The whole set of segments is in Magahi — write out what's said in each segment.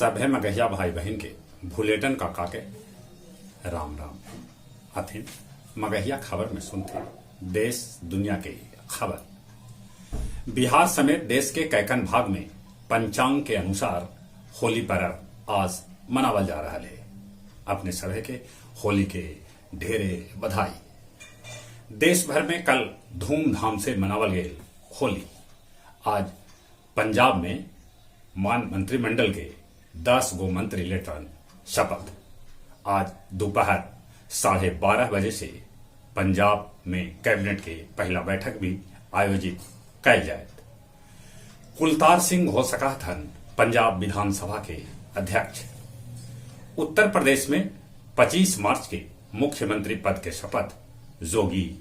सभे मगहिया भाई बहिन के भुलेटन काका के राम राम। अथिन मगहिया खबर में सुनते देश दुनिया के खबर। बिहार समेत देश के कैकन भाग में पंचांग के अनुसार होली पर्व आज मनावल जा रहा है। अपने सभे के होली के ढेरे बधाई। देश भर में कल धूमधाम से मनावल गए होली। आज पंजाब में मान मंत्रिमंडल के 10 गो मंत्री लेटन शपथ। आज दोपहर 12:30 बजे से पंजाब में कैबिनेट के पहला बैठक भी आयोजित कैल जाए। कुलतार सिंह हो सका थन पंजाब विधानसभा के अध्यक्ष। उत्तर प्रदेश में 25 मार्च के मुख्यमंत्री पद के शपथ जोगी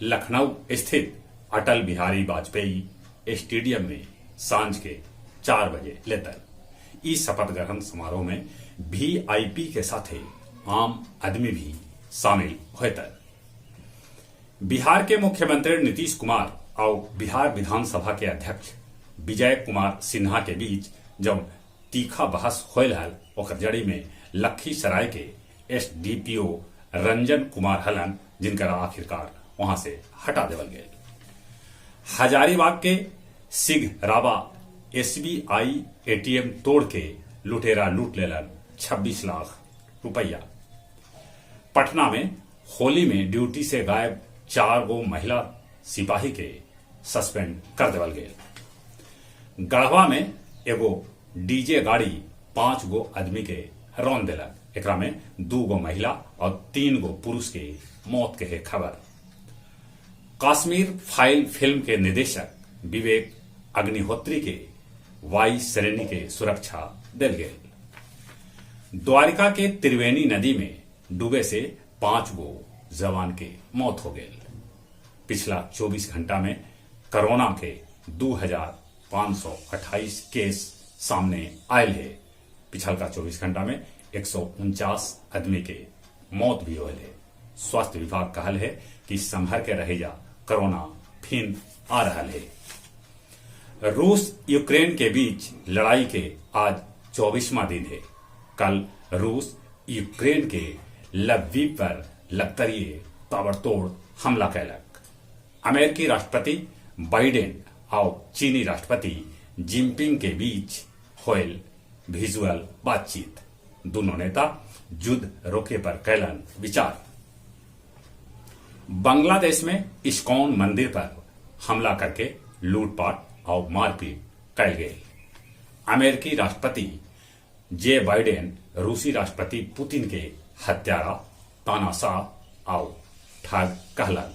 लखनऊ स्थित अटल बिहारी वाजपेयी स्टेडियम में सांझ के 4 बजे लेतन। इस शपथ ग्रहण समारोह में वीआईपी के साथे आम आदमी भी शामिल होतन। बिहार के मुख्यमंत्री नीतीश कुमार और बिहार विधानसभा के अध्यक्ष विजय कुमार सिन्हा के बीच जब तीखा बहस होयल हल, ओकर जड़ी में लखीसराय के एसडीपीओ रंजन कुमार हलन, जिनका आखिरकार वहां से हटा देवल गए। हजारीबाग के सिघरावा एसबीआई एटीएम तोड़ के लुटेरा लूट लेलन 26 लाख रुपया। पटना में होली में ड्यूटी से गायब 4 गो महिला सिपाही के सस्पेंड कर देवल गए। गढ़वा में एगो डीजे गाड़ी 5 गो आदमी के रौन देलक। एकरा में 2 गो महिला और 3 गो पुरुष के मौत के है खबर। कश्मीर फाइल फिल्म के निदेशक विवेक अग्निहोत्री के वाई श्रेणी के सुरक्षा दिल गए। द्वारिका के त्रिवेणी नदी में डूबे से 5 गो जवान के मौत हो गए। पिछला 24 घंटा में कोरोना के 2528 केस सामने आयल है। पिछलका 24 घंटा में 149 आदमी के मौत भी होल है। स्वास्थ्य विभाग कहल है कि संभर के रहे जा, कोरोना फिर आ रहा है। रूस यूक्रेन के बीच लड़ाई के आज 24वां दिन है। कल रूस यूक्रेन के लवीव पर लगतरिये ताबड़तोड़ हमला कैलक। अमेरिकी राष्ट्रपति बाइडेन और चीनी राष्ट्रपति जिनपिंग के बीच होयल विजुअल बातचीत। दोनों नेता युद्ध रोके पर कैलन विचार। बांग्लादेश में इस्कॉन मंदिर पर हमला करके लूटपाट और मारपीट कैल गए। अमेरिकी राष्ट्रपति जे बाइडेन रूसी राष्ट्रपति पुतिन के हत्यारा, तानाशाह और ठग कहलन।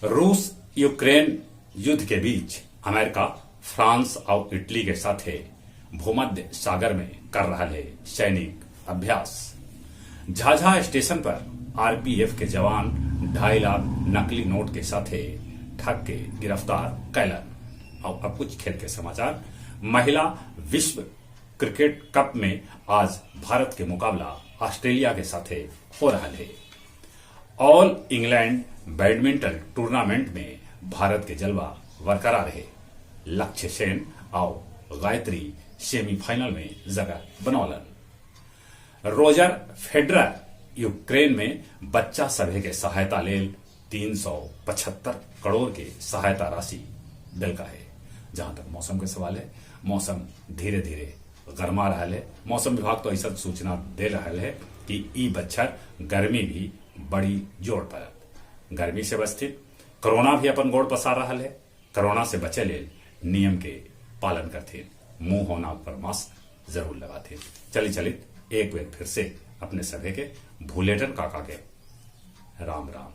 रूस यूक्रेन युद्ध के बीच अमेरिका फ्रांस और इटली के साथे भूमध्य सागर में कर रहा है सैनिक अभ्यास। झाझा स्टेशन पर आरपीएफ के जवान 2.5 लाख नकली नोट के साथे ठग के गिरफ्तार कैलन। और अब कुछ खेल के समाचार। महिला विश्व क्रिकेट कप में आज भारत के मुकाबला ऑस्ट्रेलिया के साथे हो रहा है। ऑल इंग्लैंड बैडमिंटन टूर्नामेंट में भारत के जलवा बरकरार है। लक्ष्य सेन और गायत्री सेमीफाइनल में जगह बनौलन। रोजर फेडरर यूक्रेन में बच्चा सभे के सहायता लेल 375 करोड़ के सहायता राशि दिलका है। जहां तक मौसम के सवाल है, मौसम धीरे धीरे गर्मा रहा है। मौसम विभाग तो ऐसा सूचना दे रहा है कि ई बच्छर गर्मी भी बड़ी जोर पड़त। गर्मी से बचते कोरोना भी अपन गोड़ पसार रहा है। कोरोना से बचे लेल नियम के पालन करते, मुंह होना पर मास्क जरूर लगाते। चली चलित एक बार फिर से अपने सभे के भूलेटन काका के राम राम।